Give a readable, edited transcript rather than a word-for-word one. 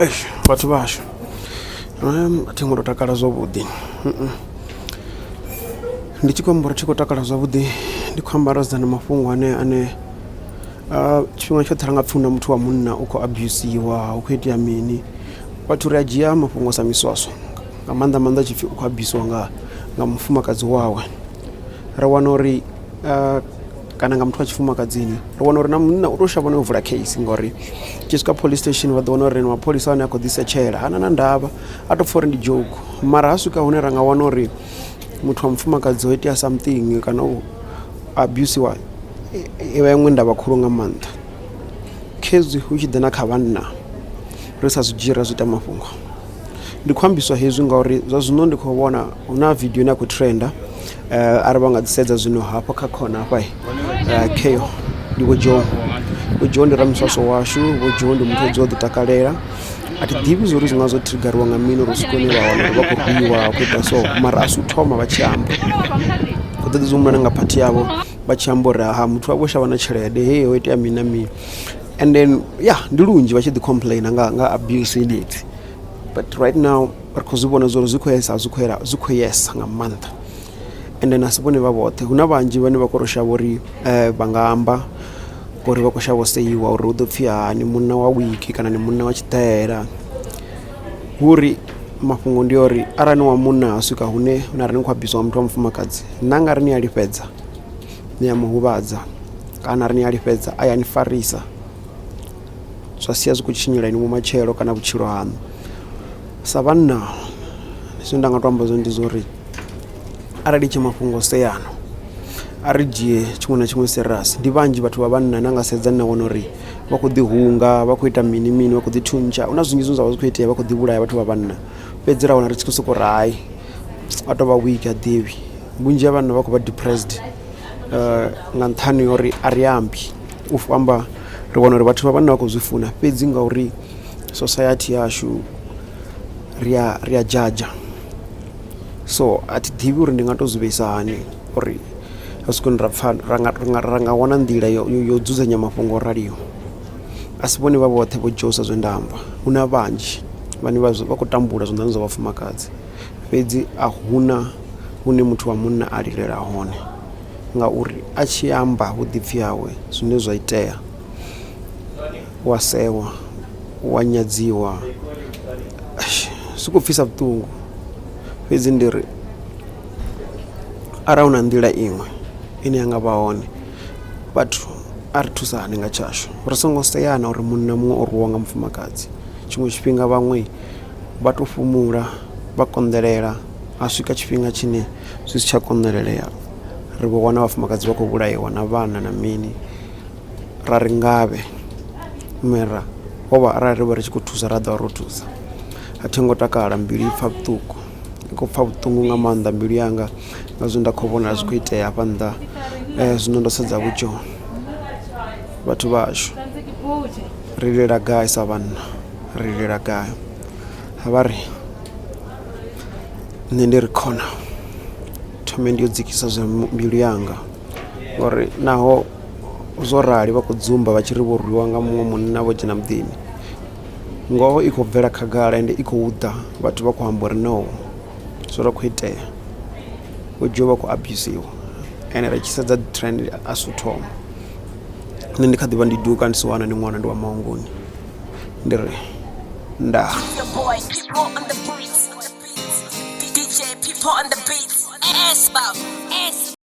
Eish vhathu vha hashu a thi ngo to takala zwavhuḓi ndi tshi khou amba uri thi khou takala zwavhuḓi ndi khou amba ro sedzana na mafhungo ane ane tshifhinga tshoṱhe ra nga pfhi hu na muthu wa munna u khou abusiwa hu khou itea mini vhathu ri a dzhia mafhungo sa miswaswo nga maanḓa maanḓa tshipfi u khou abusiwa nga mufumakadzi wawe ra wana uri kana nga muthu wa tshifumakadzini ri wana uri na munna u to shavha na u vula case ngori tshi swika police station vha ḓo wana uri mapholisa ane a khou ḓi setshela hana na ndavha a to pfha uri ndi joke mara ha swika hune ra nga wana uri muthu wa mufumakadzi ho itea something kana u abusiwa i vha iṅwe ndavha khulu nga maanḓa. Khezwi hu tshi ḓa na kha vhanna ri sa zwi dzhii ra zwi ita mafhungo ndi khou ambiswa hezwi ngauri zwa zwino ndi khou vhona hu na vidio ine ya khou trenda arali vha nga ḓi sedza zwino hafha kha khona hafha kheyo ndi vho Joe. Vho Joe ndi ramiswaswo washu vho Joe ndi muthu o dzula o ḓi takalela a thi ḓivhi zwori zwi nga zwo trigger nga mini uri u swike hune vha wana uri vha khou rwiwa vha khou ita so mara a si u thoma vha tshi amba u ḓo ḓi zwi humbula na nga phathi yavho vha tshi amba uri ha muthu wavho shavha na tshelede hey ho itea mini na mini and then ya ndi lunzhi vha tshi ḓi complain nga abuse yenedzi but right now ri khou zwi vhona zwori zwi khou yesa zwi khou yela zwi khou yesa nga maanḓa and then a si vhone vha vhoṱhe hu na vhanzhi vhane vha khou ro shavha uri vha nga amba ngori vha khou shavha u seiwa uri hu ḓo pfhi hani munna wa wiki kana ni munna wa tshiḓela hu uri mafhungo ndi uri arali ni wa munna ha swika hune na ri ni khou abuswa nga muthu wa mufumakadzi na nga ri ni a lifhedza ni a muhuvhadza kana ri ni a lifhedza a ya ni farisa zwa sia zwi khou tshinyela inwi vhumatshelo kana vhutshilo haṋu. Sa vhanna zwine nda nga to amba zwone ndi zwa uri arali tshi mafhungo seano a ri dzhie tshiṅwe na tshiṅwe serious ndi vhanzhi vhathu vha vhanna na nga sedza na wana uri vha khou ḓi hunga vha khou ita mini mini vha khou ḓi thuntsha huna zwinzhi zwine zwavha zwi kho itea vha khou ḓi vhulaya vhathu vha vhanna fhedzi ra wana ri tshi khou sokou ri hai a tou vha weak ha ḓivhi vhunzhi ha vhanna vha khou vha depressed nga nṱhani ha uri a ri ambi u amba ri wana uri vhathu vha vhanna vha khou zwi funa fhedzi ngauri society yashu ri a ri a dzhadzha so a thi ḓivhi uri ndi nga to zwi vheisa hani uri ri swike hune ra pfha ra nga wana nḓila yo yo dzudzanya mafhungo o raliho a si vhone vha vhoṱhe vho Joe sa zwe nda amba hu na vhanzhi vhane vha vha khou tambula zwanḓani zwa vhafumakadzi fhedzi a huna hune muthu wa munna a lilela hone ngauri a tshi amba vhuḓipfi hawe zwine zwa itea wa sewa wa nyadziwa zwi khou pfhisa vhuṱungu fhedzi ndi ri arali hu na nḓila iṅwe ine ya nga vha hone vhathu a ri thusane nga tshashu ri songo seana uri munna muṅwe o rwiwa nga mufumakadzi tshiṅwe tshifhinga vhaṅwe vha to fhumula vha konḓelela ha swika tshifhinga tshine zwi si tsha konḓelelea ri vho wana vhafumakadzi vha khou vhulaiwa na vhana na mini ra ri ngavhe mara ho vha arali ri vha ri tshi khou thusa ra ḓovha ro thusa a thi ngo takala mbilu i pfha vhuṱungu i khou pfha vhuṱungu nga maanḓa mbilu yanga nga zwine nda khou vhona zwi khou itea hafha nnḓa zwino ndo sedza vhutshilo vhathu vhashu ri lilela gai sa vhanna ri lilela gai vha ri nṋe ndi ri khona thome ndi yo dzikisa zwa mbilu yanga ngori naho zwo rali vha khou dzumba vha tshi ri vho rwiwa nga muṅwe munna vho dzhena muḓini ngoho i khou bvela khagala ende i khou ḓa vhathu vha khou amba uri no zwo ro khou itea vho dzhiwa vha khou abusiwa ende ri tshi sedza trend a si u thoma nṋe ndi kha ḓivha ndi duka ndi si wana ndi ṅwana ndi wa Maungoni ndi ri ndaa. DJ People on the beats. S.